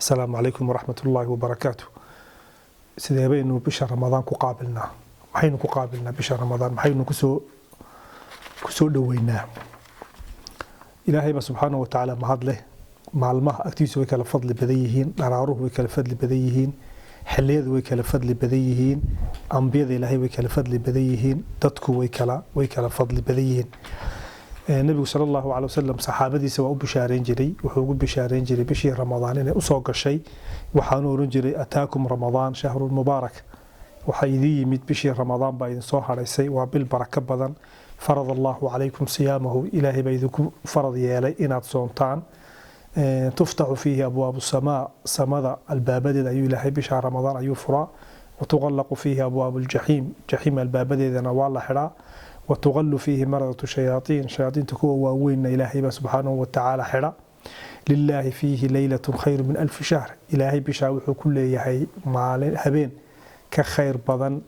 Asalaamu calaykum waraxmat ullaahi wabarakaatu. Sidee baynu bisha Ramadaan ku qaabilnaa? Maxaynu ku qaabilnaa bisha Ramadaan? Maxaynu kusoo dhoweynaa? Ilaahay baa subxaanahu watacaala mahad leh. Maalmaha agtiisu way kala fadli badan yihiin, dharaaruhu way kala fadli badan yihiin, xilliyadu way kala fadli badan yihiin, ambiyada Ilaahay way kala fadli badan yihiin, dadku way kala fadli badan yihiin. Nabigu sala Allahu calay wasalam saxaabadiisa waa u bishaareyn jiray. Wuxuu ugu bishaareyn jiray bishii Ramadaan inay usoo gashay. Waxaanu oran jiray: "Ataakum Ramadaan shahrun mubaarak." Waxaa idiin yimid bishii Ramadaan baa idin soo hadhaysay, waa bil barako badan. "Farad Allahu calaykum siyaamahu." Ilaahay baa idinku farad yeelay inaad soontaan. "Tuftaxu fiihi abwaabu samaa." Samada albaabadeeda ayuu Ilaahay bisha Ramadaan ayuu furaa. "Watuqallaqu fiihi abwaabu ljaxiim." Jaxiim albaabadeedana waa la xidhaa. "Watuqallu fiihi maradatu shayaatiin." Shayaatiinta kuwa waaweynna Ilaahay baa subxaanahu watacaala xidha. "Lilaahi fiihi leylatun khayru min alfi shahr." Ilaahay bishaa wuxuu ku leeyahay maalin, habeen ka khayr badan.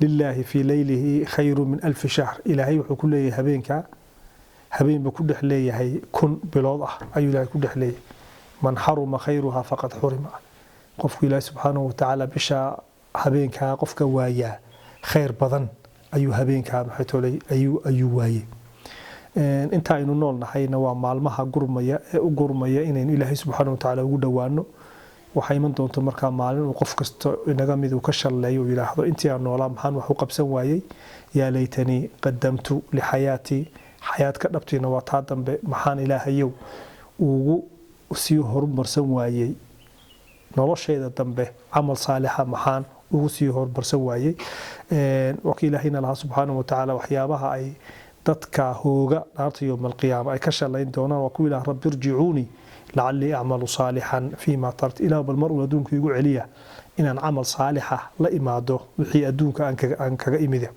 "Lilaahi fii leylihi khayru min alfi shahr." Ilaahay wuxuu ku leeyahay habeenka, habeen buu ku dhex leeyahay 1000 bilood ah ayuu Ilaahay ku dhex leeyahay. "Man xaruma khayruha faqad xurima." Qofku Ilaahay subxaanahu watacaala bisha habeenkaa qofka waayaa, khayr badan ayuu habeenkaa, maxay tolay, ayuu waayey. Inta aynu nool nahayna waa maalmaha gurmaya ee u gurmaya inaynu Ilaahay subxaanahu watacaala ugu dhowaano. Waxaa iman doonta markaa maalin uu qof kasta inaga mid uu ka shalleeyo, uu yidhaahdo: "Intii aan noolaa maxaan wax u qabsan waayey? Yaa laytanii qadamtu lixayaatii." Xayaadka dhabtiina waa taa dambe. Maxaan Ilaahayow ugu sii horumarsan waayey noloshayda dambe camal saalixa? Maxaan ugu sii horumarsan waayey? Waa kii Ilaahayna lahaa subxaanahu watacaala, waxyaabaha ay dadka hooga naarta yowma alqiyaama ay ka shalayn doonaan waa kuwa ilaah: "Rabbi irjicuunii lacallii acmalu saalixan fiima tarakt." Ilaah, bal mar uu adduunka igu celiya inaan camal saalixa la imaado wixii adduunka aan kaga imide.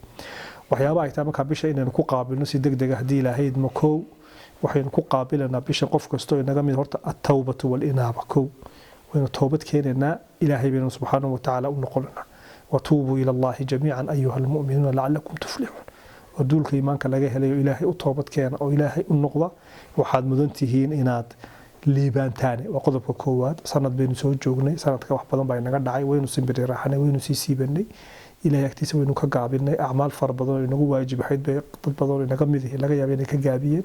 Waxyaabaha ay tahay markaa bisha inaynu ku qaabilno si deg deg ah, haddii Ilaahay idmo, kow, waxaynu ku qaabilanaa bisha, qof kastoo inaga mid, horta attawbatu walinaaba. Kow, waynu toobad keenaynaa, Ilaahay baynu subxaanahu watacaala u noqonaynaa. "Watuubuu ila Allahi jamiican ayuha almu'minuuna lacalakum tuflixuun." Oo duulka iimaanka laga helayo, Ilaahay u toobad keena oo Ilaahay u noqda, waxaad mudan tihiin inaad liibaantaane. Waa qodobka koowaad. Sanad baynu soo joognay. Sanadka wax badan baa inaga dhacay. Waynu simbiri raaxanay, waynu sii siibanay, Ilahay agtiisa waynu ka gaabinay. Acmaal fara badan oo inagu waajib ahayd bay dad badan oo inaga mid yihiin laga yaaba inay ka gaabiyeen.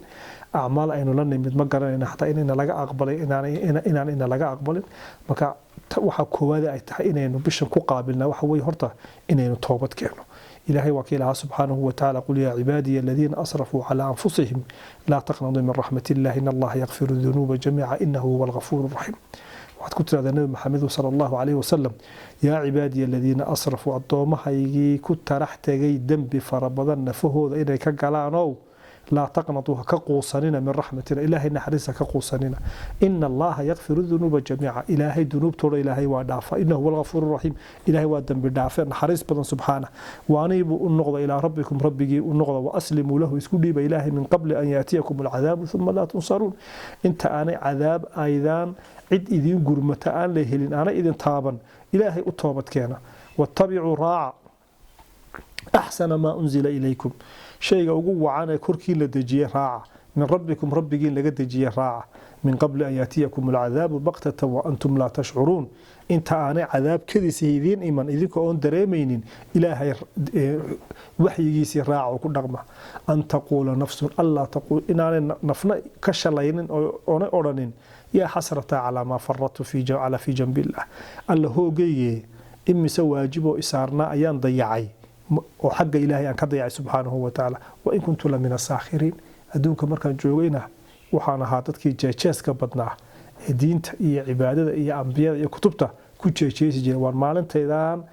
Acmaal aynu la nimid ma garanayna xataa inayna laga aqbalay, inaan ina laga aqbalin. Marka waxaa koowaada ay tahay inaynu bishan ku qaabilnaa waxa weye horta inaynu toobad keenno. Ilaahay waa kii lahaa subxaanahu watacaala: "Qul yaa cibaadiya aladiina asrafuu calaa anfusihim laa taqnaduu min raxmat illah in Allaha yakfiru dunuuba jamiica inahu huwa alghafuuru raxiim." Waxaad ku tirahdaa Nabi Maxamedu sala Allahu calayhi wasalam: "Yaa cibaadiya aladiina asrafuu," addoomahaygii ku tarax tegay dembi fara badan nafahooda inay ka galaanow, "laa taqnatuu," ha ka quusanina, "min raxmatina," Ilaahay naxariista ka quusanina. "Ina Allaha yakfiru dunuuba jamiica," Ilaahay dunuubtooda Ilaahay waa dhaafa. "Inahu huwa alghafuuru raxiim," Ilaahay waa dembi dhaafe naxariis badan subxaana. "Waaniibuu," u noqda, "ilaa rabbikum," rabbigii u noqda. "Waaslimuu lahu," isku dhiiba Ilaahay, "min qabli an yaatiyakum alcadaabu uma laa tunsaruun." Inta aanay cadaab aydaan cid idiin gurmata aan la helin aanay idin taaban, Ilaahay u toobad keena. "Wattabicuu," raaca, "axsana maa unzila ilaykum," shayga ugu wacan ee korkii la dejiyey raaca, "min rabbikum," rabbigiin laga dejiyey raaca. "Min qabli an yaatiyakum alcadaabu baktatan wa antum laa tashcuruun." Inta aanay cadaab kadiisa idiin iman idinka oon dareemaynin, Ilaahay waxyigiisii raaca oo ku dhaqma. "An taquula nafsun," allaa taquul, inaanay nafna ka shalaynin oonay odhanin: "Yaa xasrata calaa maa faradtu calaa fii janbillah." Alla hoogayge, imise waajiboo isaarnaa ayaan dayacay oo xagga Ilaahay aan ka dayacay subxaanahu wa tacaala. "Wain kuntu la min asaakhiriin." Adduunka markaan joogayna waxaan ahaa dadkii jeejeeska badnaa ee diinta iyo cibaadada iyo ambiyada iyo kutubta ku jeejeesi jiray. Waan maalintaydaan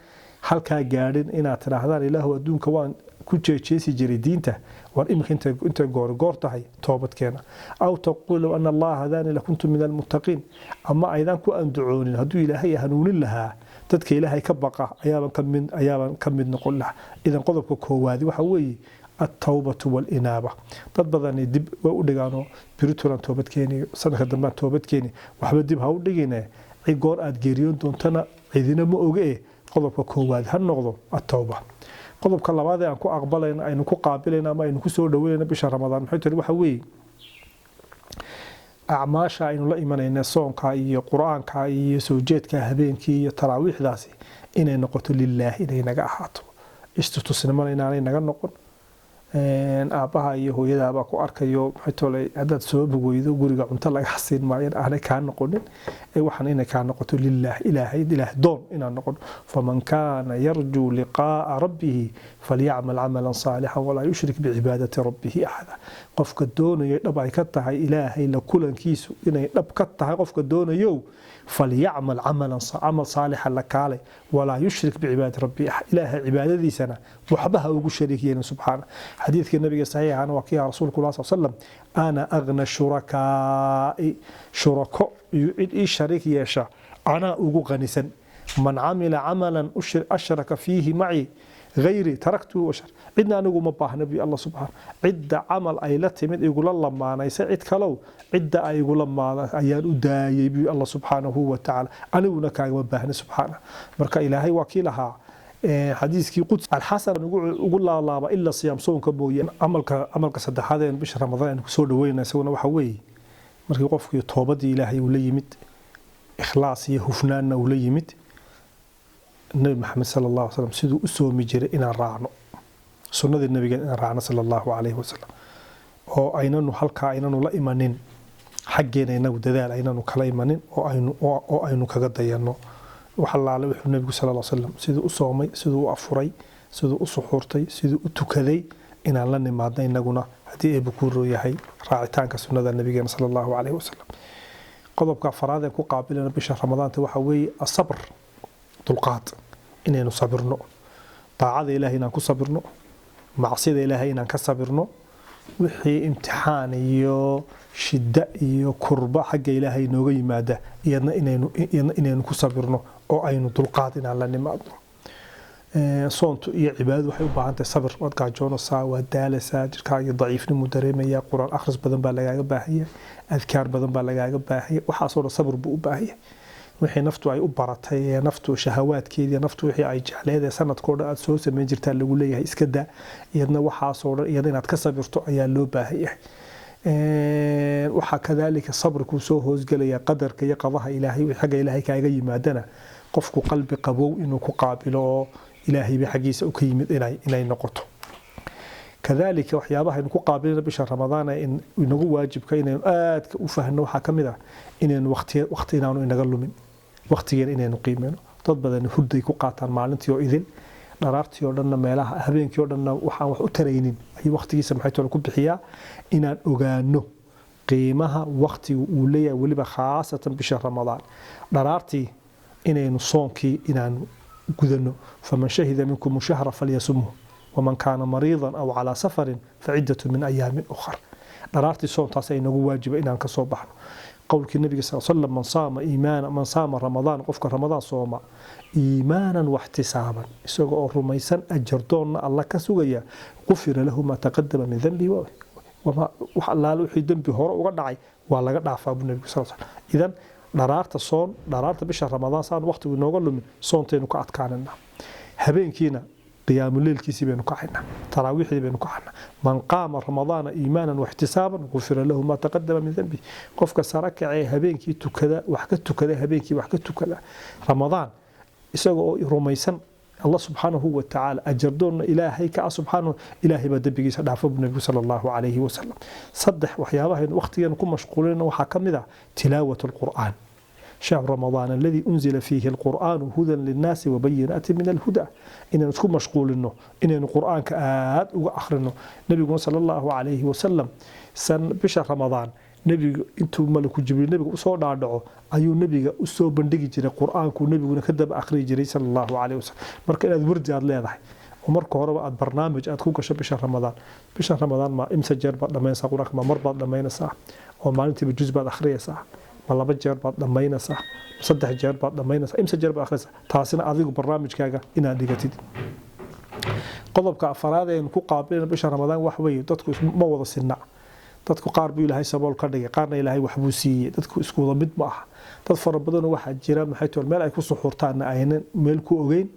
halkaa gaadhin inaad tidhaahdaan: "Ilaahu, adduunka waan ku jeejeesi jiray diinta." Waan iminka intay goor tahay toobadkeena. "Aw taquul low ana Allaha hadaani lakuntu min almuttaqiin." Ama aydaan ku andacoonin: "Hadduu Ilaahay hanuunin lahaa, dadka Ilaahay ka baqa ayaaban ka mid noqon lahaa." Idan qodobka koowaadi waxa weeye altawbatu walinaaba. Dad badani dib way u dhigaanoo: "Beritolan toobad keeniyo, sanadka dambaan toobad keeni." Waxba dib ha u dhigine. Goor aad geeriyoon doontana cidina ma oge. E qodobka koowaad ha noqdo atawba. Qodobka labaad ee aan ku aqbalayno, aynu ku qaabilayno ama aynu ku soo dhaweynayno bisha Ramadaan maxay tiri? Waxa weeye Acmaasha aynu la imanayna, soonka iyo Qur-aanka iyo soo jeedka habeenkii iyo taraawiixdaasi, inay noqoto lilaah, inay naga ahaato, istutusnimona inaanay naga noqon. Aabbaha iyo hooyadaabaa ku arkayo, maxay tolay, haddaad soo weydo guriga cunto laga siin maayo, aanay kaa noqonin, ee waxaan inay kaa noqoto lilaah, Ilaahay, Ilaah doon inaan noqono. Faman kaana yarjuu liqaa'a rabbihi falyacmal camalan saalixan walaa yushrik bicibaadati rabbihi axada. Qofka doonayo, dhab ay ka tahay Ilaahay la kulankiisu inay dhab ka tahay, qofka doonayo, falyacmal camalan, camal saalixa la kaalay, walaa yushrik bicibaadati rabbihi axad, Ilaahay cibaadadiisana waxba ha ugu shariik yeelin subxaana. Xadiidka nabiga saxiixana waa kii rasuulku sal slam: ana agna shurakaa'i, shurako iyo cid ii shariik yeesha anaa ugu qanisan. Man camila camalan ashraka fiihi maci gayri taraktuhu washar. Cidna anigu ma baahna bi Allah subxaana. Cidda camal ay la timid igula lamaanaysa cid kalow, cidda ay igula maana ayaan u daayay bi Allah subxaanahu wa tacaala, aniguna kaagama baahna subxaana. Marka Ilaahay waa kii lahaa xadiiskii quds alxasan ugu laalaaba ila siyaam, soonka mooye. Camalka saddexaad ee bisha Ramadaan aynu kusoo dhaweynayna isaguna waxa weeye, markii qofkii toobadii Ilaahay uu la yimid, ikhlaas iyo hufnaanna uu la yimid, Nabi Maxamed sala Allahu alay slam siduu u soomi jiray inaan raacno, sunnadii nabiga inaan raacno sala Allahu calayhi wasalam, oo aynanu halkaa aynanu la imanin xaggeena inagu dadaal aynanu kala imanin, oo aynu kaga dayanno wax allaale wuxuu nabigu sala alla slam siduu u soomay, siduu u afuray, siduu u suxuurtay, siduu u tukaday, inaan la nimaadno inaguna, haddii Eebbe kuu roo yahay, raacitaanka sunnada nabigeena sala Allahu calayhi wasalam. Qodobka afaraad ee ku qaabilana bisha Ramadaanta waxa weeye asabr, dulqaad, inaynu sabirno daacada Ilaahay, inaan ku sabirno macsida Ilaahay, inaan ka sabirno wixii imtixaan iyo shidda iyo kurba xagga Ilaahay nooga yimaada, iyadna inaynu ku sabirno oo aynu dulqaad inaan la nimaadno. Soontu iyo cibaadadu waxay u baahan tahay sabir. Waad gaajoonaysaa, waad daalaysaa, jirkaaga daciifnimuu dareemayaa, Qur-aan akhris badan baa lagaaga baahanya, adkaar badan baa lagaaga baahanya, waxaasoo dhan sabir buu u baahanya. Wixii naftu ay u baratay ee naftu shahawaadkeedii, naftu wixii ay jecleed ee sanadkoo dhan aad soo samayn jirtaa lagu leeyahay iska daa, iyadna waxaasoo dhan iyadna inaad ka sabirto ayaa loo baahan yahay. Waxaa kadaalika sabrkuu soo hoosgelaya qadarka iyo qadaha Ilaahay, wixii xagga Ilaahay kaaga yimaadana qofku qalbi qabow inuu ku qaabilo oo Ilaahayba xaggiisa u ka yimid inay noqoto. Kadaalika waxyaabaha aynu ku qaabilana bisha Ramadaan ee inagu waajibka inaynu aadka u fahno waxaa ka mid ah inaynu waqti inaanu inaga lumin, waqtigeena inaynu qiimeyno. Dad badan hurday ku qaataan maalintii oo idil, dharaartii oo dhanna meelaha, habeenkii oo dhanna waxaan wax u taraynin ayuu waqtigiisa maxay tole ku bixiyaa. Inaan ogaano qiimaha waqtigu uu leeyahay, weliba khaasatan bisha Ramadaan, dharaartii inaynu soonkii inaanu gudano. Faman shahida minkum shahra falyasumhu, waman kaana mariidan aw calaa safarin faciddatu min ayaamin ukhar. Dharaartii soontaas ay nagu waajiba inaan ka soo baxno qowlkii nabiga sal slam: man saama iimaana, man saama Ramadaan, qofka Ramadaan sooma, iimaanan waxtisaaban, isaga oo rumaysan, ajardoonna Alla ka sugaya, qufira lahu maa taqadama min dambihi, wax allaale wixii dembi hore uga dhacay waa laga dhaafaa buu nabigu sal slam. Idan dharaarta soon, dharaarta bisha Ramadaan saan waqtigu inooga lumin, soontaynu ka adkaanana, habeenkiina qiyaamuleylkiisii baynu kacaynaa, taraawiixdii baynu kacaynaa. Man qaama Ramadaana iimaanan waxtisaaban gufira lahu maa taqadama min dambi. Qofka sara kacee habeenkii tukada, wax ka tukada habeenkii, wax ka tukada Ramadaan isaga oo rumaysan Allah subxaanahu wa tacaala, ajardoonna Ilaahay ka ah subxaanahu, Ilaahay baa dembigiisa dhaafa buu nabigu sala Allahu calayhi wasalam. Saddex, waxyaabaha waqtigeenu ku mashquulina waxaa ka mid ah tilaawat alqur'aan. شهر رمضان الذي أنزل فيه القرآن هدى للناس وبينات من الهدى، إن نسكن مشغول إنه القرآن كآد وأخرنه. نبي صلى الله عليه وسلم سن بشهر رمضان nebigu intuu malaku Jibriil nebiga usoo dhaadhaco ayuu nebiga usoo bandhigi jiray Qur-aanku, nebiguna ka daba akhriyi jiray sala Allahu calayhi wasalam. Marka inaad wardi aad leedahay oo marka horeba aad barnaamij aad ku gasho bisha Ramadaan. Bisha Ramadaan ma imse jeer baad dhammaynaysaa Qur-aanka? Ma mar baad dhammaynaysaa oo maalintiiba juz baad akhriyaysaa? Ma laba jeer baad dhammaynaysaa? Saddex jeer baad dhammaynaysaa? Imse jeer baad akhriyaysaa? Taasina adigu barnaamijkaaga inaad dhigatid. Qodobka afaraad ee ku qaabilayna bisha Ramadaan wax weeye, dadku ma wada sinna. Dadku qaar buu Ilaahay sabool ka dhigay, qaarna Ilaahay waxbuu siiyey. Dadku isku wada mid ma aha. Dad fara badanoo waxaa jira maxay tool meel ay ku suxuurtaanna aynan meel ku ogeyn,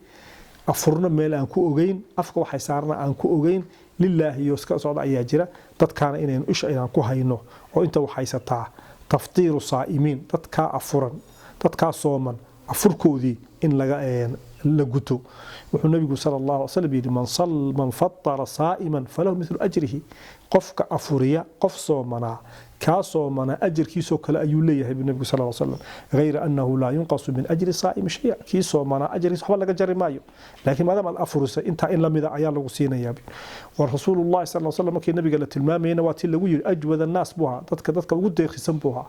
afurna meel aan ku ogeyn, afka waxay saarna aan ku ogeyn, lilaahi iyo iska socda ayaa jira. Dadkaana inaynu isha inaan ku hayno oo inta wax haysataa Taftiiru saa'imiin, dadkaa afuran, dadkaa sooman afurkoodii in laga la guto. Wuxuu nabigu sala Allahu alay slam yidhi: "Man fatara saa'iman falahu mithlu ajrihi." Qofka afuriya qof soomanaa, kaa soomanaa ajarkiisoo kale ayuu leeyahay buu nabigu sal slam, "Gayra annahu laa yunqasu min ajri saa'imi shaya." Kii soomanaa ajarkiisa waxba laga jari maayo, laakiin maadaama aad afurisay, intaa in lamida ayaa lagu siinayaa. Wa rasuulullahi sal slam, markii nabiga la tilmaamayna, waa tii lagu yidhi ajwad annaas buu ahaa, dadka ugu deeqsisan buu ahaa.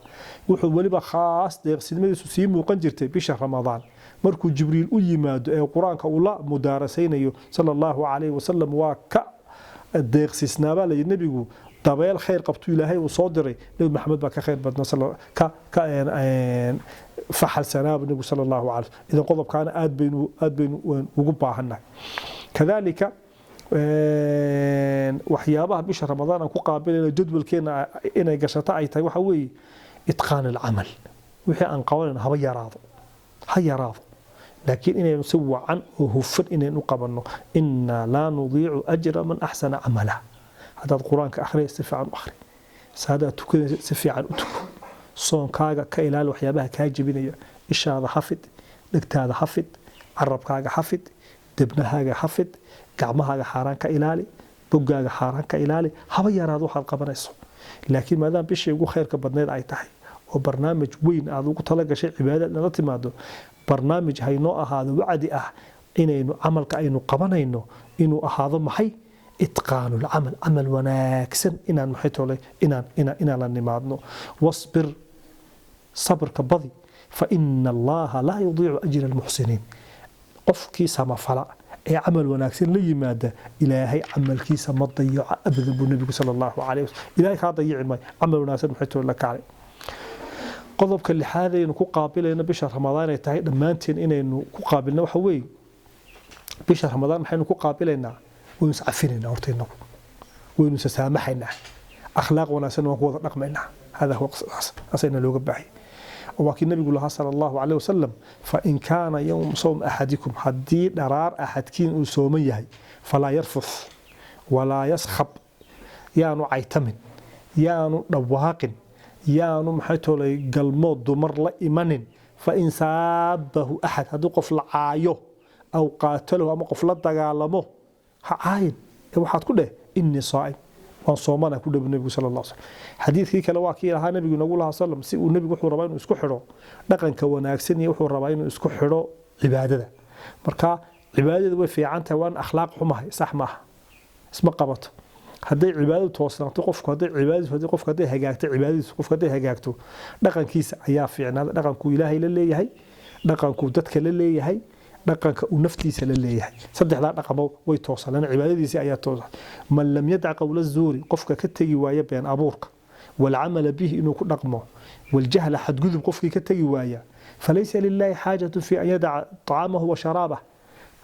Wuxuu weliba khaas deeqsinimadiisu sii muuqan jirtay bisha Ramadaan, markuu Jibriil u yimaado ee Qur-aanka uu la mudaarasaynayo sala Allahu calayhi wasalam. Waa ka deeqsisnaabaa la yidhi nebigu. Dabeel khayr qabtuu Ilaahay uu soo diray, Nebi Maxamed baa ka khayr badnaa, ka faxalsanaaba nebigu sala Allahu calay. Idan qodobkaana aad baynu ugu baahannahay. Kadaalika waxyaabaha bisha Ramadaan aan ku qaabilayno, jadwalkeena inay gashato ay tahay, waxa weeye itqaan alcamal. Wixii aan qabanayno haba yaraado, ha yaraado, laakiin inaynu si wacan oo hufan inaynu u qabanno. "Innaa laa nudiicu ajra man axsana camala." Haddaad Qur-aanka akhriya, si fiican u akhri. Saadaad tukanaysa, si fiican u tuko. Soonkaaga ka ilaali waxyaabaha kaa jebinaya. Ishaada xafid, dhegtaada xafid, carabkaaga xafid, debnahaaga xafid, gacmahaaga xaaraan ka ilaali, boggaaga xaaraan ka ilaali. Haba yaraado waxaad qabanayso, laakiin maadaama bishii ugu khayrka badnayd ay tahay oo barnaamij weyn aad ugu talagashay cibaadada nala timaado, barnaamij haynoo ahaado wacdi ah inaynu camalka aynu qabanayno inuu ahaado maxay? Itqaanu lcamal, camal wanaagsan inaan maxay tolay inaan la nimaadno. "Wasbir," sabrka badi, "fa ina Allaha laa yudiicu ajra almuxsiniin." Qofkii samafala ee camal wanaagsan la yimaada, Ilaahay camalkiisa ma dayaco abadan, buu nebigu sala Allahu calayh wasalam. Ilaahay kaa dayici maayo camal wanaagsan maxay tolay la kacay. Qodobka lixaad aynu ku qaabilayno bisha Ramadaan ay tahay dhammaanteen inaynu ku qaabilno waxa weeye: bisha Ramadaan maxaynu ku qaabilaynaa? Waynu iscafinaynaa horta inagu, waynu isasaamaxaynaa, akhlaaq wanaagsan waan ku wada dhaqmaynaa. Hada huwa asayna looga baahay. Waa kii nabigu lahaa sala Allahu caleyh wasalam: "Fain kaana yowm sawm axadikum," haddii dharaar axadkiin uu sooman yahay, "falaa yarfuth walaa yaskhab," yaanu caytamin, yaanu dhawaaqin, yaanu maxay tolay galmood dumar la imanin. "Fain saabahu axad," haddii qof la caayo, aw qaatalahu, ama qof la dagaalamo, ha caayin ee waxaad ku dheh: "Innii saa'im," waan soomana ku dhabu nebigu sala Allah slam. Xadiidkii kale waa kii lahaa nebigu nagu lahaa salam si uu nebigu wuxuu rabaa inuu isku xidho dhaqanka wanaagsan iyo wuxuu rabaa inuu isku xidho cibaadada. Marka cibaadada way fiican tahay, waan akhlaaq xumahay, sax maaha, isma qabato. Hadday cibaadadu toosnaato qofku, hadday cibaadadiisu, hadday qofku hadday hagaagto cibaadadiisu, qofku hadday hagaagto, dhaqankiisa ayaa fiicnaada. Dhaqankuu Ilaahay la leeyahay, dhaqankuu dadka la leeyahay, dhaqanka uu naftiisa la leeyahay, saddexdaa dhaqamo way toosan lana cibaadadiisii ayaa toosan. "Man lam yadac qowla zuuri," qofka ka tegi waaya been abuurka, "walcamala bihi," inuu ku dhaqmo, "waljahla," xadgudub qofkii ka tegi waaya, "falaysa lilaahi xaajatu fi an yadaca طacaamahu wa sharaabah."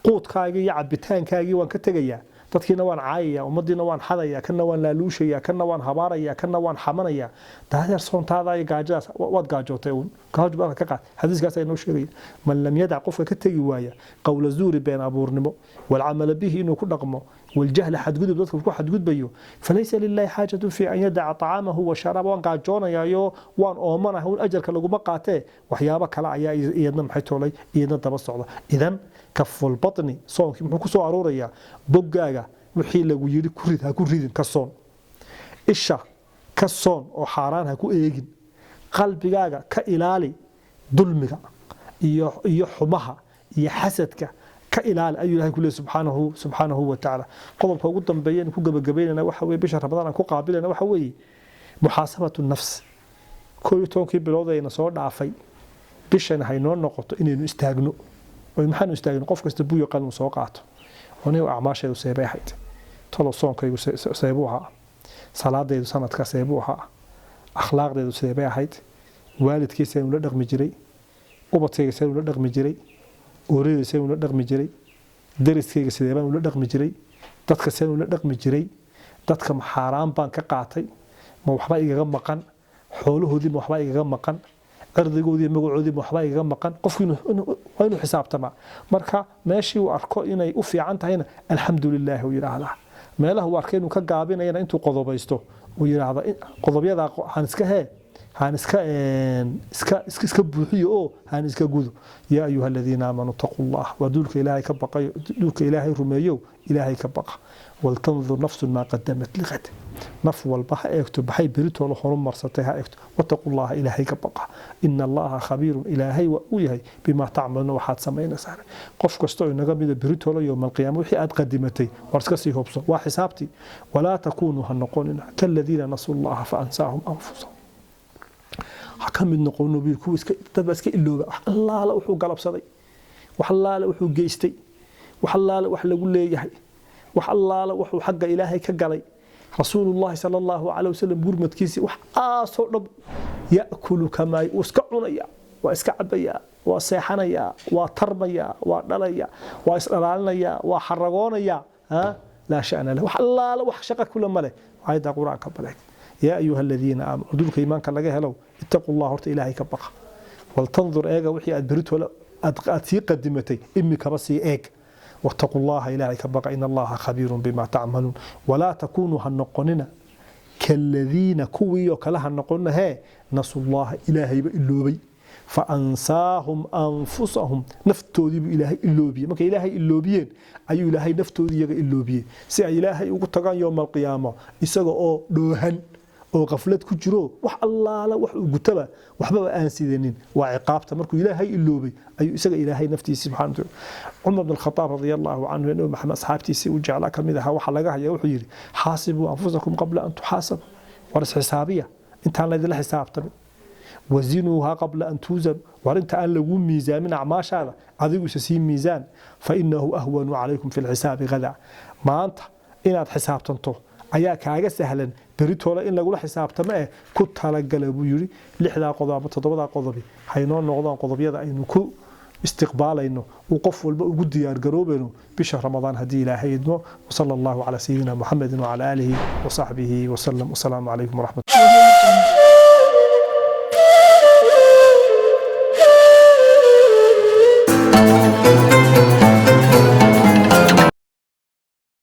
Quudkaagii iyo cabitaankaagii waan ka tegayaa, dadkiina waan caayaya, ummadiina waan xadaya, kana waan laaluushaya, kana waan habaaraya, kana waan xamanaya. Daadeer, soontaada iyo gaajadaas waad gaajootay uun, gaajo baa ka qaad. Xadiiskaas ay noo sheegaya: "Man lam yadac," qofka ka tegi waaya, "qowla zuuri," been abuurnimo, "walcamala bihi," inuu ku dhaqmo, "waljahla," xadgudub dadka ku xadgudbayo, "falaysa lillahi xaajatu fi an yadaca طacaamahu wa sharaaba." Waan gaajoonayaayo waan oomanahay un ajarka laguma qaatee, waxyaabo kale ayaa iyadna maxay toolay iyadna daba socda. Idan kafulbatni, soonkii muxuu ku soo aruurayaa? Boggaaga wixii lagu yidhi ku rid, ha ku ridin, ka soon. Isha ka soon oo xaaraan ha ku eegin. Qalbigaaga ka ilaali dulmiga iyo xumaha iyo xasadka ka ilaali, ayuu Ilahay ku leeyahy subxaanahu wa tacaala. Qodobka ugu dambeeya ku gabagabaynayna waxa weye bisha Ramadaan aan ku qaabilayna waxa weeye muxaasabatu nafs. 11-kii bilood ayna soo dhaafay, bishan haynoo noqoto inaynu istaagno. Oo maxaanu istaagno? Qof kasta buyo qalin soo qaato anigu: acmaashaydu seebay ahayd tolo? Soonkaygu seebuu ahaa? Salaadaydu sanadka seebuu ahaa? Akhlaaqdaydu seebay ahayd? Waalidkii seen ula dhaqmi jiray? Ubadkayga seen ula dhaqmi jiray? Ooradayda seen ula dhaqmi jiray? Dariskayga sidee baan ula dhaqmi jiray? Dadka seen ula dhaqmi jiray? Dadka ma xaaraan baan ka qaatay? Ma waxba igaga maqan? Xoolahoodii ma waxba igaga maqan? Cirdigoodii, magacoodii ma waxba igaga maqan? Qofku waa inuu xisaabtamaa. Marka meeshii uu arko inay u fiican tahayna, alxamdu lilaah uu yidhaahdaa. Meelaha uu arkay inuu ka gaabinayana, intuu qodobaysto uu yidhaahda: qodobyadaa han iska hee Haan iska buuxiyo oo haan iska gudo. Yaa ayuha aladiina aamanuu taquu llah, waa duulka Ilaahay ka baqayo, duulka Ilaahay rumeeyow, Ilaahay ka baqa. Waltandur nafsun maa qadamat liqad, naf walba ha eegto baxay beritoola horumarsatay, ha eegto. Wataquu llaha, Ilaahay ka baqa. Ina Allaha khabiirun, Ilaahay waa uu yahay, bimaa tacmaluuna, waxaad samaynaysaan. Qof kasta oo inaga mida beritoola yowma alqiyaama wixii aad qadimatay war iska sii hubso, waa xisaabtii. Walaa takuunuu, ha noqonina, kaladiina nasuu llaha fa ansaahum anfusahum. Ha ka mid noqono bil kuwa iska dad baa iska ilooba wax allaala wuxuu galabsaday, wax allaala wuxuu geystay, wax allaala wax lagu leeyahay, wax allaala wuxuu xagga Ilaahay ka galay, Rasuulullahi sala allahu caleyhi wasalam gurmadkiisii, wax aasoo dhan. Ya'kulu kamaa, wuu iska cunaya, waa iska cabayaa, waa seexanayaa, waa tarmayaa, waa dhalaya, waa isdhalaalinayaa, waa xaragoonayaa. Laa sha'na lah, wax allaala wax shaqa kula ma leh aayadda Qur-aanka. Baleeg, yaa ayuha aladiina aamanuu, dulka iimaanka laga helow, ittaquu llah, horta Ilaahay ka baqa. Waltandur, eega wixii aad beritoola aad sii qadimatay, imikaba sii eeg. Wattaquu llaha, Ilaahay ka baqa. In Allaha khabiirun bima tacmaluun. Walaa takuunuu, ha noqonina, kaladiina, kuwii oo kale ha noqonina hee, nasuu llaha, Ilaahayba iloobay, fa ansaahum anfusahum, naftoodiibuu Ilaahay iloobiyey. Markay Ilaahay iloobiyeen ayuu Ilaahay naftoodii iyaga iloobiyey, si ay Ilaahay ugu tagaan yowma alqiyaama isaga oo dhoohan oo qaflad ku jiro, wax allaala wax uu gutaba waxbaba aan sidanin. Waa ciqaabta markuu Ilaahay iloobay ayuu isaga Ilaahay naftiisa subxaana wataala. Cumar bn Khataab radia allahu canhu, Nabi Maxamed asxaabtiisii u jeclaa ka mid ahaa, waxaa laga hayaa wuxuu yidhi: xaasibuu anfusakum qabla an tuxaasabu, war isxisaabiya intaan laydinla xisaabtamin. Wazinuuha qabla an tuuzanu, war inta aan lagu miisaamin acmaashaada adigu isa sii miisaan. Fa inahu ahwanu calaykum fi lxisaabi gada, maanta inaad xisaabtanto ayaa kaaga sahlan beritoola in lagula xisaabtamo ku talagala, buu yidhi. Lixdaa qodob ama toddobadaa qodobi haynoo noqdaan qodobyada aynu ku istiqbaalayno, uu qof walba ugu diyaargaroobayno bisha Ramadaan haddii Ilaahay idmo. Wasala allahu calaa sayidina Muxamedin wacala aalihi wasaxbihi wasalam. Wasalaamu calaykum waraxmat